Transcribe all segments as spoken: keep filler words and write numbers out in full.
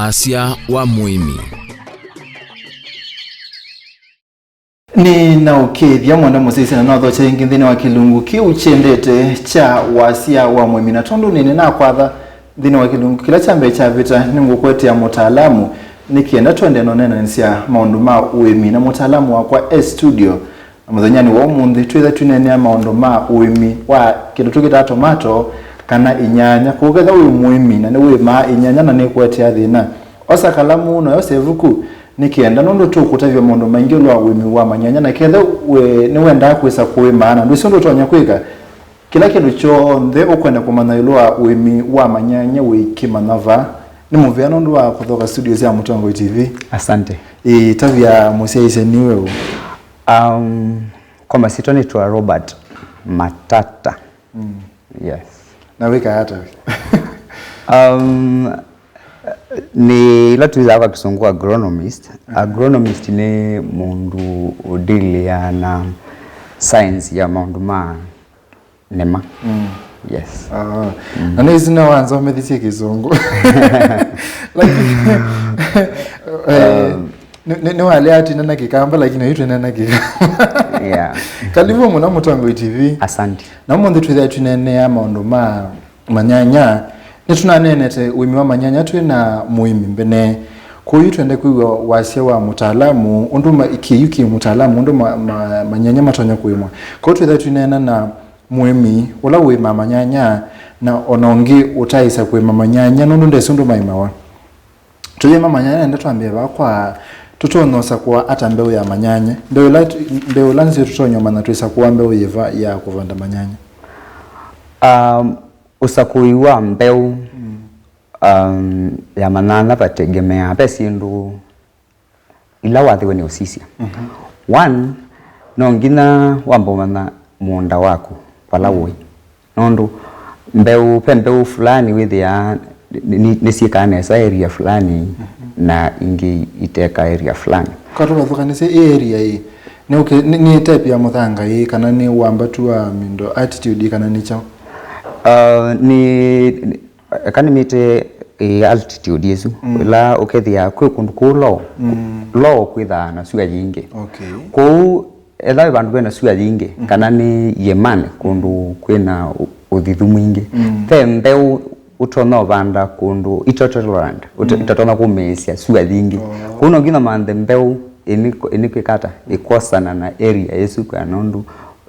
Wasya wa mũĩmi. Nĩnaũkĩĩthya mwenda mũsyaĩĩsya na nothokya ĩngĩ nthĩnĩ wa kĩlungu kĩu kyendete kya wasya wa mũĩmi, na tondũ nĩnĩnakwatha nthĩnĩ wa kĩlungu kĩla kya mbee kyavĩta, nĩngũkũetea mũtaalamu nĩ kenda twende nonenanĩsya maũndũ ma ũĩmi na mũtaalamu wakwa e studio. Na mũthenyanĩ wa ũmũnthĩ twĩtha twineenea maũndũ ma ũĩmi wa kĩndũ tũkĩtaa tomato kana inyanya. Kwoou kethwa wĩ mũĩmi na nĩwĩmaa inyanya na nĩkũetea thĩna, osa kalamu na yosa ĩvuku nĩ kenda, nũndũ tũkũtavya maũndũ maingĩ ĩũlũ wa ũĩmi wa manyanya. Na kethwa we nĩwendaa kwĩsa kũĩma na ndwĩsĩ ũndũ ũtonya kwĩka, kĩla kĩndũ kyonthe ũkwenda kũmanya ĩũlũ wa ũĩmi wa manyanya wĩkĩmanya vaa. Nĩ mũvea nũndũ wa kũthoka studio sya Mũtongoi T V. Asante. Ĩĩ, tavya mũsyaĩĩsya nĩ weũ? Um, kwa masitwa nĩtwa Robert Matata. Mm. Yes. Na wĩkaa ata we? Um, nĩ ĩla twĩthaa kwa kĩsũngũ agronomist. Agronomist nĩ mũndũ ũdĩlĩaa na science ya maũndũ ma nĩma. Mm. Yes. Ah. Mm. Na nĩsĩ no wanzomethisye kĩsũngũ. Like, eh, um, nĩ- nĩ- nĩwalea atinena kĩkamba, lakini ayu twĩnena kĩkamba. Yeah. Karibu mũno Mũtongoi T V. Asante. Na ũmũnthĩ twĩthĩa twĩneenea maũndũ ma manyanya. Nĩtũnaneenete ũĩmi wa manyanya twĩ na mũĩmi mbene. Kwoou twende kwĩw'a wasya wa mũtaalamu, ũndũ ma- kĩyu kĩ mũtaalamu, ũndũ ma- ma- manyanya matonya kũĩmwa. Kwoou twĩthĩa twĩneena na mũĩmi ũla ũĩmaa manyanya, na ona ũngĩ ũtaaĩsa kũĩma manyanya nũndũ ndesĩ ũndũ maĩmawa. Tũyĩma manyanya, nenda twambĩe vaa kwa, tũtonya ũsakũa ata mbeũ ya manyanya? Mbeũ ĩla, mbeũ ĩla nzeo tũtonya ũmanya twĩsakũa mbeũ yĩva ya kũvanda manyanya? Um, ũsakũi wa mbeũ, mm, um, ya manyanya vategemeaa, ve syĩndũ ila wathĩwe nĩ ũsisya. Mhm. One, no nginya wambe ũmanya mũũnda waku vala ũĩ. Nũndũ mbeũ, ve mbeũ fulani wĩthĩaa nĩ- nĩ- nĩsyĩkaa nesa area fulani, mhm, na ingĩ iteka area fulani. Kwa tũvathũkanĩsye ĩ area ĩ, nĩ ũkĩ- nĩ- nĩ type ya mũthanga ĩ, kana nĩ wambatu wa mindo, altitude ĩ, kana nĩ kyaũ? Uh, nĩ, nĩ- eka nĩmĩte, eh, altitude ĩsu, mm, ĩla ũkethĩa kwĩ kũndũ kũu low, mm, low kwĩthaa na sua yingĩ. Okay. Kwoou ethĩwa wĩ vandũ vena sua yingĩ, mm, kana nĩ iĩmanĩ, kũndũ kwĩna ũ- ũthithu mwingĩ, mm, ve mbeũ ũtonya ũvanda kũndũ ito tolerant, ũte- mm, itatonya kũmĩĩsya sua yingĩ. Oh. Kwoou no nginya ũmanthe mbeũ ĩnĩ- ĩnĩkwĩka ata, ĩkwosana na area ĩsu, kana ũndũ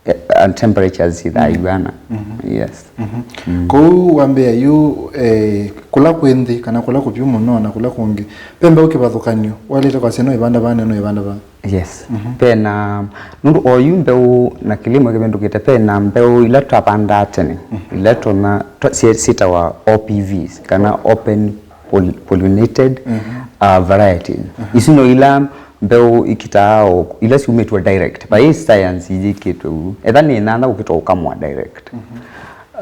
eh, and temperatures ithaĩw'ana. Mhm. Yes. Mhm. Mm. Kwoou wambĩa yu, eh, kũla kwĩ nthĩ kana kũla kũvyũ mũno na kũla kũngĩ, ve mbeũ kĩvathũkany'o waĩlĩte kwasya no ĩvanda vaa na no ĩvanda vaa? Yes. Mhm. Ve na, nũndũ oyu mbeũ na kĩlĩmo kĩvĩndũkĩte, ve na mbeũ ila twavandaa tene, mhm, ila tona twa- sie- syĩtawa O P Vs, kana open poll- pollinated, mhm, uh, varieties. Mhm. Isu no ila mbeũ ikitaa o ila syumĩtwe direct. Vai science yĩkĩtwe ũu. Etha nĩ nyanya ũkĩtwa ũkamwa direct. Mhm.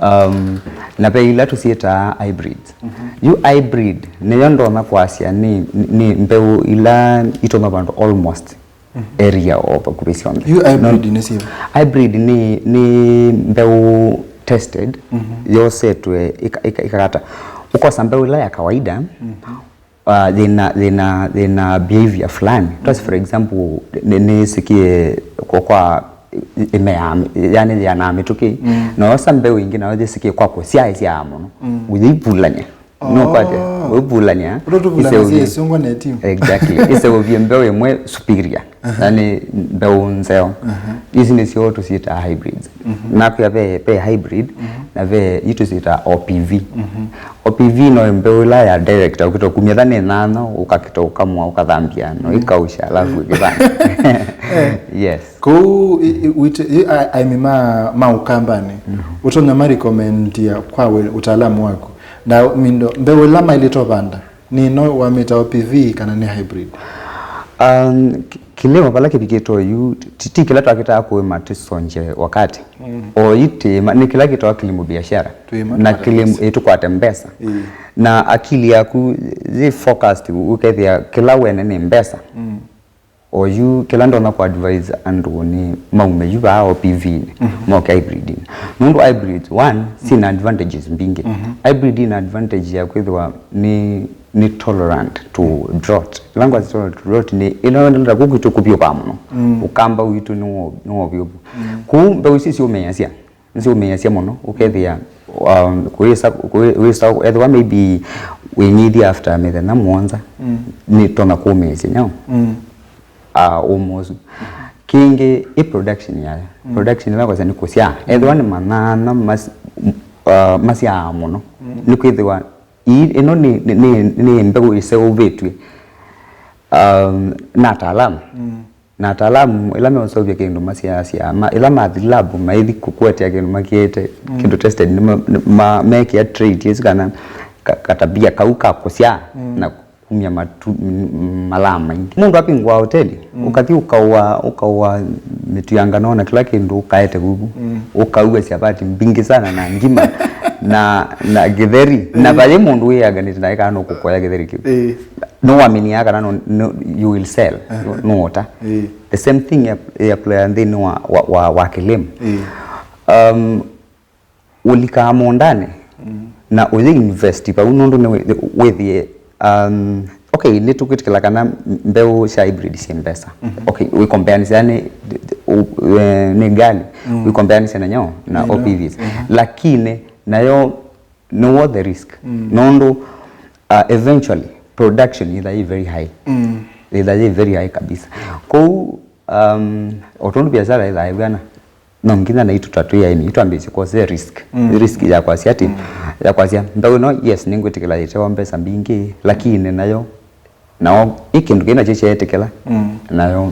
Um, na ve ila tũsyĩtaa hybrids. Mhm. Yu hybrid nĩyo ndonya kwasya nĩ, nĩ mbeũ ila itonya vandũ almost, mhm, area o vakuvĩ syonthe. Yu hybrid nĩ syĩva? Hybrid nĩ, nĩ mbeũ tested, mhm, yosetwe ika- ika- ikakata. Ũkosa mbeũ ĩla ya kawaida, mhm, uh, yĩna, yĩna, yĩna behavior fulani. Just for example, nĩ- nĩsĩkie kwa, kwa ĩ- ĩmeaa, yani yĩanaa mĩtũkĩ. Mm. Na osa mbeũ ingĩ nayo yĩsĩkie kwa kũsyaĩsyaa mũno. Mm. Ũyĩivulany'a. Oh. Nũkwatya, ũivulany'a. Ũndũ tũvulanasya ĩsũngwa na ĩtimũ. Exactly. Ĩseũvye mbeũ ĩmwe superior. Aha. Yani mbeũ nzeo. Aha. Ici nĩsyo tũsyĩtaa hybrids. Mhm. Nakwĩa ve, ve hybrid, mhm, na ve yu tũsyĩtaa O P V. Mhm. O P V no mbeũ ĩla ya direct, ũkĩta kumya tha nĩ nyanya, ũkakĩta ũkamwa, ũkathambia, no, mm, ikausha, alafu, mm, ĩkĩvanda. Eh. Yes. Kũu i- i- wĩte- i- a- aĩmi ma, ma Ũkambanĩ, mhm, ũtonya ma recommend ya kwa we ũtaalamu waku na mindo mbeũ ĩla maĩlĩte ũvanda? Nĩ no wamĩta O P V kana nĩ hybrid? Um, ki- kĩlĩmo vala kĩvikĩte oyu, ti- ti kĩla twakĩtaa kũĩma tũsonje wakati. Mm. Oyu tĩma, nĩ kĩla kĩtawa kilimo biashara. Tũĩma na tũkwate kilimo mbesa. Ĩ, tũkwate mbesa. Ĩ. Na akili yaku yĩ focused, ũkethĩa kĩla wene nĩ mbesa. Mm. Oyu kĩla ndonya kũ advise andũ nĩ maume yu vaa O P V-nĩ, mhm, moke hybrid-inĩ. Nũndũ hybrids, one, syĩna advantages mbingĩ. Mhm. Hybrid ĩna advantage ya kwĩthĩwa nĩ Nĩ tolerant to drought. Ĩla ngwasya tolerant to drought nĩ ĩla wenda kũu kwitũ kũvyũvaa mũno. Mm. Ũkamba witũ nĩ wo- nĩ wovyũvu. Mm. Kũu mbeũ ici siũmeasya. Nĩsiũmeasya mũno. Ũkethĩa, um, kũĩsa- kũĩ- wĩsa ethĩwa maybe wĩnyithia after mĩthenya mũonza. Mm. Nĩ tona kũmeasya nyau. Mm. Ah, ũmũ ũsu. Kĩngĩ ĩ production yayo. Mm. Production ĩla kwasya nĩ kũsyaa. Ethĩwa nĩ manyanya mas- m- ah, masyaa mũno. Mm. Nĩ kwĩthĩwa ii- ĩno nĩ- nĩ- nĩ- nĩ mbeũ ĩseũvĩtw'e, um, na ataalamu. Mm. Na ataalamu ĩla meũseũvya kĩndũ masyaasya, ma- ĩla mathi lab maithi kũkũetea kĩndũ makĩete, mm, kĩndũ tested, nĩ ma- nĩ ma- mekĩa trait ĩsu kana ka- katabia kau ka kũsyaa, mm, na kumya matu- m- malaa maingĩ. Mũndũ apingũa hoteli, mm, ũkathi ũkaũa- ũkaũa mĩtu ya nganoo na kĩla kĩndũ ũkaete vuvu, mm, ũkaua syapati mbingĩ sana na ngima na- na gĩtheri, na, mm, vai mũndũ wĩanganĩte naĩ kana nũkũkoya gĩtheri kĩu. Ĩĩ. Nĩwaminiaa kana no- no- you will sell, aha, nũũta. Ĩĩ. The same thing ya- ya apply nthĩnĩ wa- wa- wa- wa kĩlĩmu. Ĩĩ. Um, ũlikaa mũũndanĩ, mm, na ũyĩ invest vau nũndũ nĩ wĩ- wĩthĩe, um, okay, nĩtũkwĩtĩkĩla kana mbeũ sya hybrid syĩ mbesa. Mhm. Okay, wĩkombeanĩsya nĩ- ũ- eh, nĩ ngalĩ, mm, wĩkombeanĩsya na nyoo na, ĩĩ, no, O P Vs. Mhm. Lakini nayo nĩ worth the risk. Mm. Nũndũ, uh, eventually production yĩthaa yĩ very high. Mm. Yĩthaa yĩ very high kabisa. Kwoou, um, o tondũ biashara yĩthaa ĩvw'ana, no nginya naitũ ta twĩ aĩmi twambĩĩsye kũosea risk. Mm. Risk ya kwasya atĩ, mm, ya kwasya mbeũ ĩno, yes, nĩngwĩtĩkĩla yĩtewa mbesa mbingĩ, lakini nayo, nao ĩ kĩndũ kĩĩ nakyo kyeetĩkĩla, mm, nayo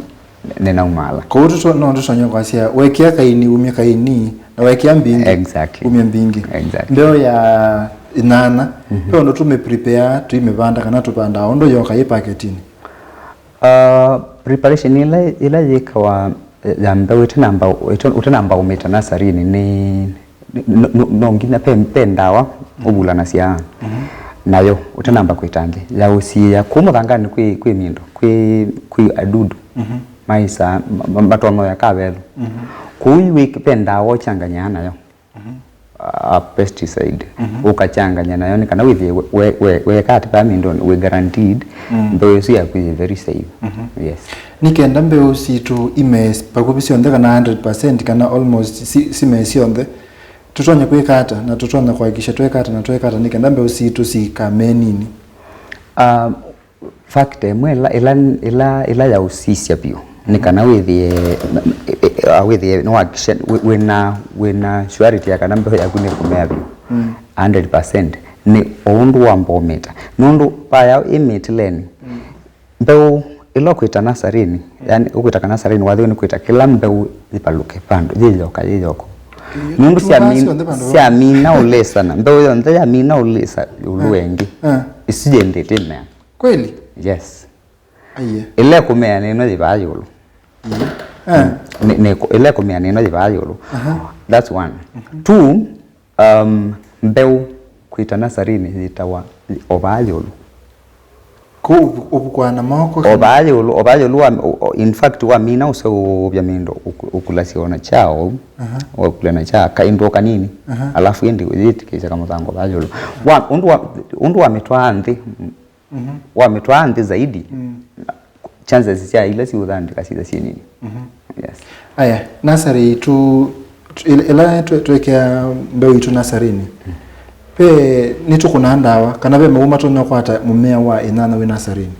nĩnaumaala. Kwoou tũto- no tũtonye kwasya, wekĩa kaini, umya kaini, na wekĩa mbingĩ, exactly, umya mbingĩ. Exactly. Mbeũ ya ĩnyanya, mhm, ve ũndũ tũmĩ prepare, tũimĩvanda, kana tũvandaa ũndũ yoka yĩ paketinĩ? Uh, preparation ĩla- ĩla yĩkawa ya mbeũ ĩtanamba- ĩta- ũtanamba ũmĩta nasarinĩ nĩ- nĩ- no- no- no nginya pe- pe ndawa ũvulanasya, mhm, nayo ũtanamba kwĩtangĩ ya ũsiĩa. Kũu mũthanganĩ kwĩ- kwĩ mĩndũ, kwĩ- kwĩ adudu, mhm, maisa ma- ma- matonoya kavelũ. Mhm. Kũu yu wĩ- pe ndawa ũchanganyaa nayo. Mhm. A pesticide, mhm, ũkachanganya nayo nĩ kana wĩthĩe we- we- we- weka atĩ vaa mĩndũnĩ wĩ guaranteed, mm, mbeũ ĩsu yaku yĩ very safe. Mhm. Yes. Nĩ kenda mbeũ sitũ imee vakuvĩ syonthe kana hundred percent kana almost si- simee syonthe, tũtonya kwĩka ata na tũtonya kũhakikisha tweka ata na tweka ata nĩ kenda mbeũ sitũ sikamee nini? Ah, factor ĩmwe ĩla- ĩla- ĩla- ĩla yaũsisya vyũ nĩ kana wĩthĩe- wĩthĩe nĩwakisha wĩna- wĩna surety ya kana mbeũ yaku nĩkũmea vyũ, mm, hundred percent, nĩ o ũndũ wamba ũmĩta. Nũndũ vaya ĩ mĩtĩlenĩ, mm, mbeũ ĩla ũkwĩta nasarinĩ, yani ũkwĩta kana nasarinĩ wathĩwe nĩ kwĩta kĩla mbeũ yĩvalũke vandũ yĩyoka yĩyoko. Ĩĩ, nũndũ syamina ũlĩsana, mbeũ yonthe yamina ũlĩsa ĩũlũ wa ĩngĩ, eh, ĩsu yĩndĩ ĩtĩmea. Kweli? Yes. Aiye. Ĩla ĩkũmea nĩ ĩno yĩ vaa ĩũlũ. Aiye. Eh. Nĩ- nĩ- ĩla ĩkũmea nĩ ĩno yĩ vaa ĩũlũ. Aha. That's one. Mhm. Two, um, mbeũ kwĩta nasarinĩ yĩtawa o vaa ĩũlũ. Kũu ũvu- ũvukũa na moko o kana? Vaa ĩũlũ, o vaa ĩũlũ wa- o- o- in fact, wamina ũseũvya mĩndũ ũku- ũkulasya ona kya ou. Aha. Wakula na kya kaĩndũ kanini. Aha. Alafu ĩndĩ ũyĩtĩkĩsya kamũthango vaa ĩũlũ. Wa- ũndũ wa- ũndũ wamĩtwaa nthĩ, mhm, wamĩtwaa nthĩ zaidi, mm, chances sya ila siũthandĩka sitha syĩ nini. Mhm. Yes. Aya, nasarĩ itũ, ĩla twe- twekea mbeũ itũ nasarinĩ, ve nĩtũkũnaa ndawa kana ve maũũ matonya kwata mũmea wa ĩnyanya wĩ nasarinĩ?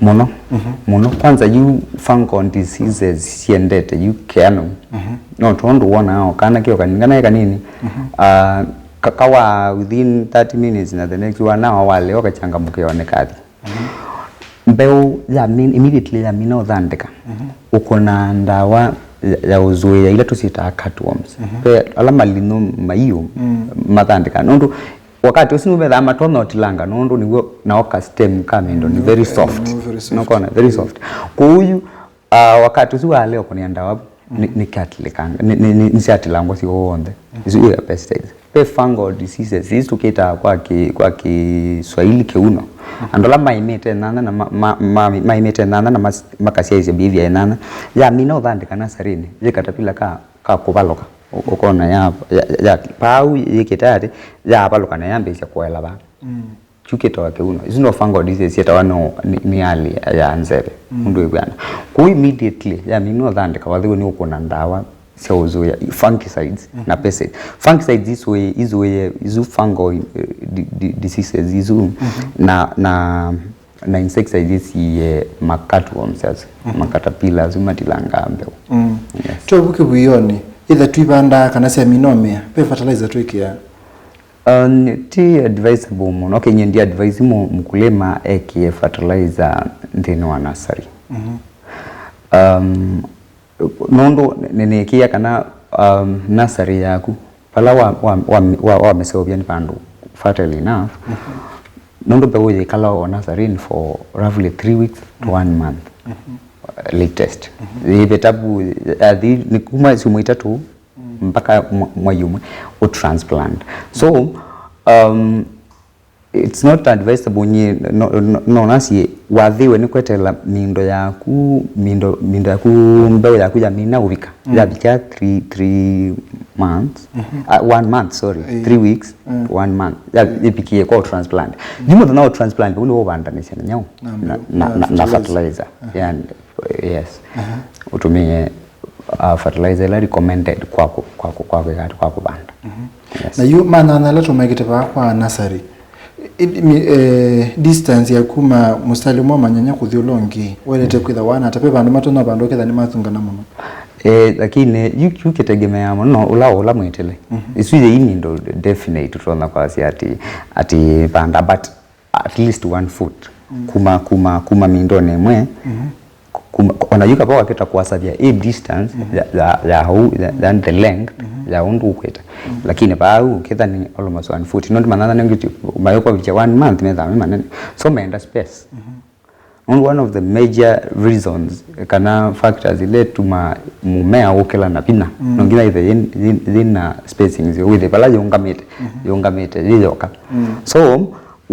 Mũno. Mhm. Mũno. Kwanza yu fungal diseases siendete yu kĩano. Mhm. No tondũ wonaa o kana kĩo kanini, kana ĩ kanini, mhm, ah, ka- kawa within thirty minutes na the next one hour waleo kachangamũkĩwa nĩ kathi. Mhm. Mbeũ ya min- immediately yamina ũthandĩka, mhm, ũkũnaa ndawa ya- ya ũzũĩa ila tũsyĩtaa cutworms. Mhm. Ve ala malino maiũ, mm, mathandĩka. Nũndũ wakati ũsu nĩvethaa matonya ũtilanga nũndũ nĩw'o nao ka stem ka mĩndũ nĩ very soft. Nĩw'o very soft. Nũkona, very soft. Kwoou yu, ah, wakati ũsu walea ũkũnĩa ndawa nĩ- nĩkyatilĩkanga, nĩ- nĩ- nĩ- nĩsyatilangwa syonthe. Isu ila pesticides. Ve fungal diseases, isu tũkĩtaa kwa kĩ- kwa Kiswahili kĩuno. Andũ ala maimĩte nyanya na ma- ma- ma- maimĩte nyanya na mas- makasyaĩsya behavior ya nyanya, yamina ũthandĩka nasarinĩ, yĩ katapila ka- ka kũvalũka. Ũ- ũkona ya- ya- ya- pau yĩkĩte atĩ, yavalũka na yambĩĩsya kũela vaa. Mm. Yu kĩtawa kĩuno. Isu no fungal disease syĩtawa no nĩ, nĩ hali ya nzeve. Mm. Ũndũ ĩkwĩana. Kũu immediately, ya mĩnwa ũthandĩka, wathiwe nĩ ũkũna ndawa sya ũzũĩa, fungicides na pesticides. Fungicides izũĩ, izũĩe, isu fungal, eh, di-, di-, diseases isu, na, na, na insecticides isiĩe ma cutworms asu, ma caterpillars asu matilangaa mbeũ. Mm. Yes. Twavu kĩvuĩonĩ, either tũivandaa kana syamina ũmĩa, ve fertilizer twĩkĩaa? Um, ti advisable mũno. Okay, nyie ndi advise mu-, mkulima ekĩe fertilizer nthĩnĩ wa nursery. Mhm. Um, nũndũ nĩ-, nĩnĩkĩĩa kana, um, nursery yaku, vala wa, wa, wa, wa, wamĩseũvya nĩ vandũ fertile enough, mhm, nũndũ mbeũ yĩkala o nursery for roughly three weeks to one month, mhm, latest. Mhm. Yĩvĩta vu, yathi, nĩ kuma syumwa itatũ, mm, mpaka mwa-, mwai ũmwe ũ transplant. So, um, it's not advisable, nyie no, no, no nasi wathiwe nĩ kweteela mindo yaku, mindo, mindo yaku, mbeũ yaku yamina ũvika. Mm. Yavika three, three months, mhm, uh, one month, sorry, eh, three weeks, mm, one month. Ya, ĩvikie kwa transplant. Mm. Yu mũthenya wa transplant, vau nĩwo ũvandanĩsya na nyau, na, na, na, na fertilizer. Aha. Yani, yes. Aha. Ũtũmĩe, uh, fertilizer ĩla recommended kwa kũ-, kwa kũ-, kwa kũ-, kwa kũvanda. Mhm. Yes. Na yu manyanya ala tũmekĩte vaa kwa nursery, i-, i-, mi-, eh, distance ya kuma mũstari ũmwe wa manyanya kũthi ũla ũngĩ, waĩlĩte kwĩtha wana ata? Ve vandũ matonya vandũ ũketha nĩmathungana mũno. Eh, lakini yu, yu kĩtegemeaa mũno ũla, ũla mwĩtĩle. Mhm. Isu yĩi nĩ ndo definite tũtonya kwasya ati, ati vanda, but at least one foot. Mm. Kuma, kuma, kuma mindonĩ ĩmwe, mhm, kuma, ona yu kava wakĩta kwasavya ĩ distance, mhm, ya, ya, ya hau, ya, ya the length, mhm, ya ũndũ ũkwĩta. Mm. Lakini vau ũkĩtha nĩ almost one foot. Nũndũ manyanya nĩ ngĩti, mayũkwavikya one month methaa me manene. So meenda space. Mhm. Nũndũ one of the major reasons kana factors ila itumaa mũmea ũkĩla na vinya, mm, no nginya ĩthe yĩ, yĩ, yĩ na spacing nzeo, wĩthĩe vala yũngamĩte, mhm, yũngamĩte yĩ yoka. Mm. So,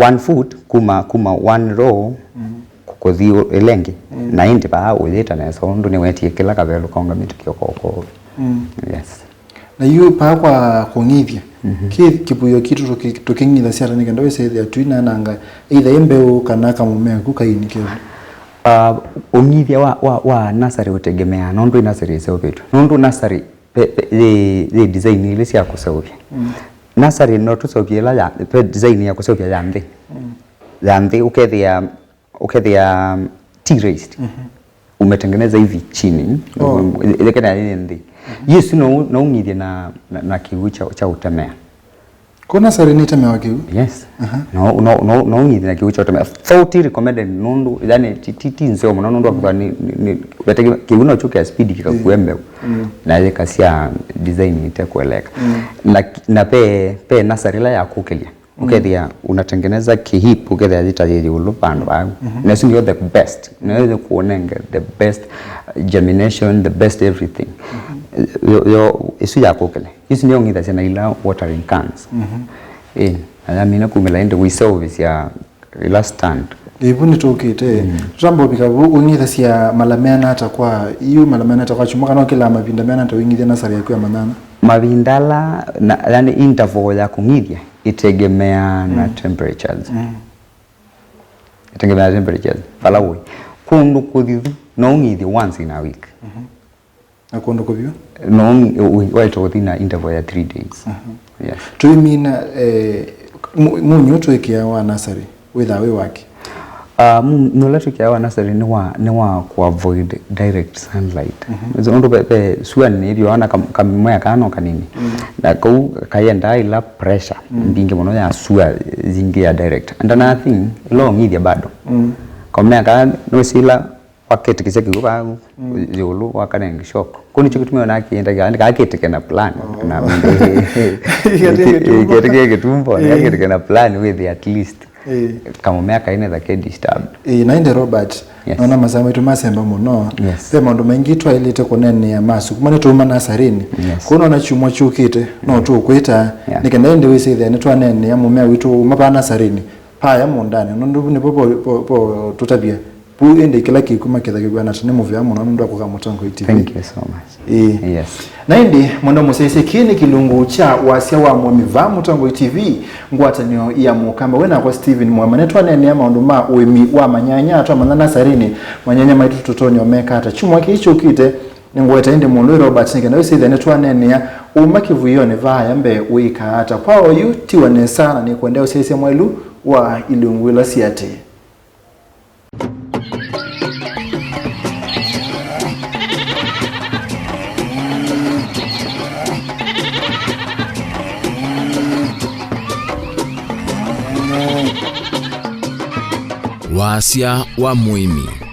one foot kuma, kuma one row, mm, kũ-, kũthi ũ-, ĩla ĩngĩ, mm, na ĩndĩ vaa ũyĩta nesa ũndũ nĩwetie kĩla kavelu kaũngamĩte kyo koko. Mm. Yes. Na yu paa kwa kũng'ithya, mhm, kĩ kĩvuĩo kitũ tũkĩ-, tũkĩng'ithasya ata nĩ kenda wĩse ĩthĩa tũinananga either ĩ mbeũ kana kamũmea ku kaini kevu? Ah, ũng'ithya wa, wa, wa nasarĩ ũtegemeaa nũndũ ĩ nasarĩ ĩseũvĩtw'e. Nũndũ nasarĩ ve, ve, yĩ, yĩ design ilĩ sya kũseũvya. Mm. Nasarĩ no tũseũvye ĩla ya, ve design ya kũseũvya ya nthĩ. Mm. Ya nthĩ ũkethĩa, ũkethĩa, um, T-raised. Mhm. Umetengeneza hivi chini. Oh. Ĩkena yĩ nthĩ. Mhm. Yesu no, no ũng'ithye na, na, na kĩw'ũ kya, kya ũtemea. Kwa nasarĩ nĩtemeawa kĩw'ũ? Yes. Aha. No, no, no, no ũng'ithye na kĩw'ũ kya ũtemea. Though ti recommended nũndũ, yani, ti, ti, ti nzeo mũno nũndũ wa kũthwa nĩ, nĩ, nĩ, weteke kĩw'ũ no kyũkĩa speed kĩkakue mbeũ. Mm. Na yĩkasya design ĩtekũeleka. Mm. Na, na pe, pe nasarĩ ĩla ya kũkĩlya. Mm. Ũkethĩa unatengeneza kĩhip, ũkethĩa yĩta yĩ ĩũlũ vandũ vau. Mhm. Na ĩsu nĩyo the best. Nĩyo ĩkũnenge the best germination, the best everything. Mhm. Yo, yo, ĩsu ya kũkĩlya. Ĩsu nĩyo ũng'ithasya na ila watering cans. Mhm. Ĩĩ, na yamina kumĩla ĩndĩ ũiseũvĩsya ila stand. Ĩvu nĩtũkĩte. Mm. Tũtamba ũvika vu, ũng'ithasya mala meana ata kwa yu, mala meana ata kwa kyumwa, kana ũkĩlaa mavinda meana ata ũing'ithya nasarĩ yaku ya manyanya? Mavinda ala, na, yani interval ya kũng'ithya ĩtegemeaa na temperatures. Mm. Ĩtegemeaa na temperatures. Vala ũĩ. Kũndũ kũthithu, no ũng'ithye once in a week. Mhm. Na kũndũ kũvyũ? No ũng'i-, ũ-, ũ-, waĩtwa kũthi na interval ya three days. Mhm. Yes. Tũimina, eh, mu-, munyu ũtwĩkĩa wa nasarĩ wĩthaa wĩ wake? Ah, mu-, mũla twĩkĩaa wa nasarĩ nĩ wa, nĩ wa kũ avoid direct sunlight. Mhm. So, ũndũ ve, ve sua nĩ ĩvyo ona kam-, kamũmea kaa no kanini. Mm. Na kau kayendaa ila pressure mbingĩ mũno ya sua yingĩ ya direct. And another thing, ĩla ũng'ithya bado. Mm. Kamũmea kaa nũsila wakĩtĩkĩsya kĩw'ũ vau ĩũlũ wakanenge shock. Kũu nĩkyo kĩtumi ona kĩendaga, yani, kakĩtĩke na plan. Oh. Na kĩtĩke kĩtumbo, eh, kakĩtĩke na plan with at least. Eh. Kamũmea kainetha ke disturb. Eh, na ĩndĩ Robert, yes, naona masaa maitũ masemba mũno. Yes. Ve maũndũ maingĩ twaĩlĩte kũneenea masu kuma nĩtũuma nasarĩnĩ. Yes. Kũu nona kyumwa kyũkĩte, no tũkwĩta, yeah, nĩ kenda ĩndĩ wĩsĩthĩa nĩtwaneenea mũmea witũ uma vaa nasarĩnĩ, vaya mũũndanĩ, nũndũ nĩvo vo, vo, vo tũtavya. Vu ĩndĩ kĩla kĩkuma kĩthakĩw'a na nĩ mũvea mũno nũndũ wa kũka Mũtongoi T V. Thank you so much. Ĩĩ. Yes. Na ĩndĩ, mwendwa mũsyaĩĩsya, kĩĩ nĩ kĩlungu kya wasya wa mũĩmi vaa Mũtongoi T V, ngwatanĩo ya Mũkamba. Wĩ nakwa Stephen Mwema, nĩtwaneenea maũndũ ma ũĩmi wa manyanya, twamanya nasarinĩ manyanya maitũ tũtonya ũmeka ata. Kyumwa kĩĩ kyũkĩte, nĩngweta ĩndĩ Mũlũi Robert nĩ kenda wĩsĩthya nĩtwaneenea ũma kĩvuĩonĩ vaa ya mbee wĩkaa ata. Kwa oyu, tiwa nesa, na nĩkwendea ũsyaĩĩsya mwaĩlu wa ilungu ila siatĩĩe. Wasya wa mũĩmi.